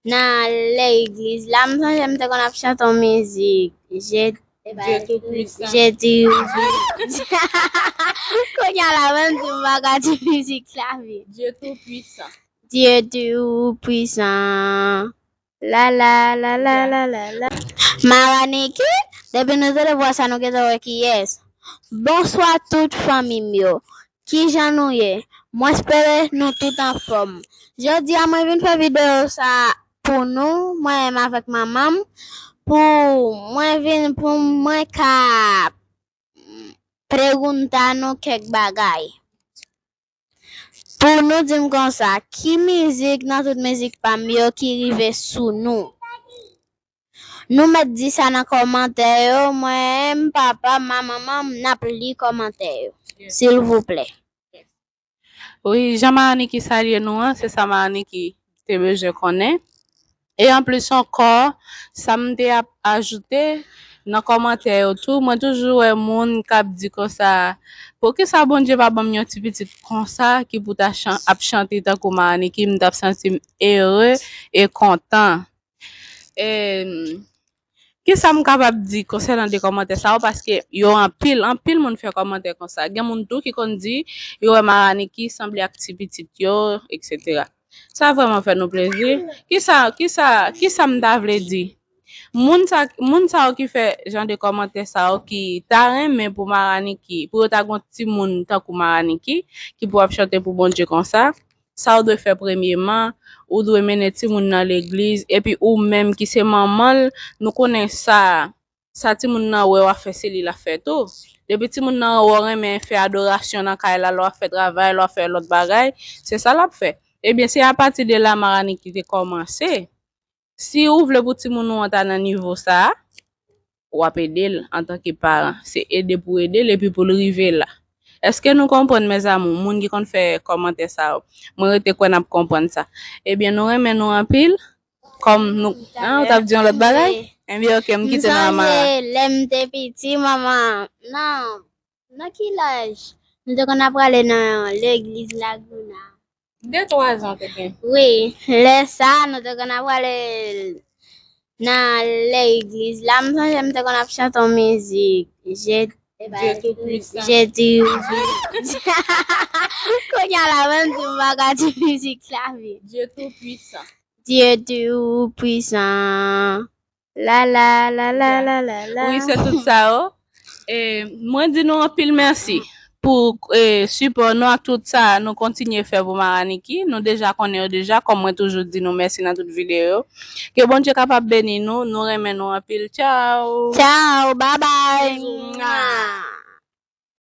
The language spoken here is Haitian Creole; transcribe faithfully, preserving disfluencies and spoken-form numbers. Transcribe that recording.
nan legliz la, m sonje m te konn ap chante yon mizik. Je, Dieu Tout-Puissant. Je Dieu. Kounye a la, menm si m pa ka di mizik la vit. Dieu Tout-Puissant. Dieu Tout-Puissant. La, la, la, la, la, la, la. Maraniki, depi nou tande vwa sa, nou gentan wè kiyès. Bonswa tout fanmi m yo. Kijan nou ye? Mwen espere nou tout anfòm. Jodi a, mwen vin fè videyo sa pou nou, mwen menm avèk manman m, pou mwen vin, pou mwen ka pregunta nou kèk bagay. Pou nou di m konsa, ki mizik nan tout mizik pa m yo ki rive sou nou? Nou mèt di sa nan kòmantè yo, mwen, papa m, manman m, n ap li kòmantè yo. Silvouplè. Wi, jan Maraniki salye nou an, se sa Maraniki te bezwen konnen. E anplis ankò, sa m te ap ajoute nan kòmantè yo tou, mwen toujou wè moun k ap di konsa, poukisa Bondye pa ban m yon ti pitit konsa ki pou ta chan-, ap chante tankou Maraniki, m t ap santi m ere e kontan. Em, kisa m kapab di konsènan de kòmantè sa yo? Paske yo anpil, anpil moun fè kòmantè konsa. Gen moun tou ki konn di yo wè Maraniki sanble ak ti pitit yo, etsetera. Sa vrèman fè nou plezi. Kisa, kisa, kisa m ta vle di? Moun sa, moun sa yo ki fè jan de kòmantè sa yo ki ta renmen pou Maraniki, pou yo ta gon timoun tankou Maraniki, ki pou ap chante pou Bondye konsa, sa w dwe fè premyeman, ou dwe mennen timoun nan legliz, epi ou menm ki se manman l, nou konnen sa, sa timoun nan wè w ap fè, se li l ap fè tou. Depi timoun nan wè w renmen fè adorasyon nan kay la, lè w ap fè travay, lè w ap fè lòt bagay, se sa l ap fè. Ebyen, se apati de la Maraniki te kòmanse. Si ou vle pou timoun ou an ta nan nivo sa a, w ap ede l antanke paran. Se ede pou ede l epi pou l rive la. Èske nou konprann, mezamou, moun ki konn fè kòmantè sa yo? Mwen rete kwè n ap konprann sa. Ebyen, nou renmen nou anpil. Kòm nou, an, ou t ap di yon lòt bagay? Ebyen, oke, m kite nou a Mara. M sonje lè m te piti, manman, nan, nan ki laj? Nou te konn ap prale nan legliz Laguna. De twa zan te gen. Wi, lè sa, nou te konn ap prale nan legliz la. M sonje m te konn ap chante yon mizik. Je, Dieu Tout-Puissant. Je Dieu. Kounye a la, menm si m pa ka di mizik la vit. Dieu Tout-Puissant. Dieu Tout-Puissant. La, la, la, la, la, la, la. Wi, se tout sa yo. E, mwen di nou anpil mèsi pou, e, sipò nou ak tout sa nou kontinye fè pou Maraniki. Nou deja konnen yo deja, kòm mwen toujou di nou mèsi nan tout videyo yo. Ke Bondye kapab beni nou, nou renmen nou anpil. Tchaw! Tchaw, babay!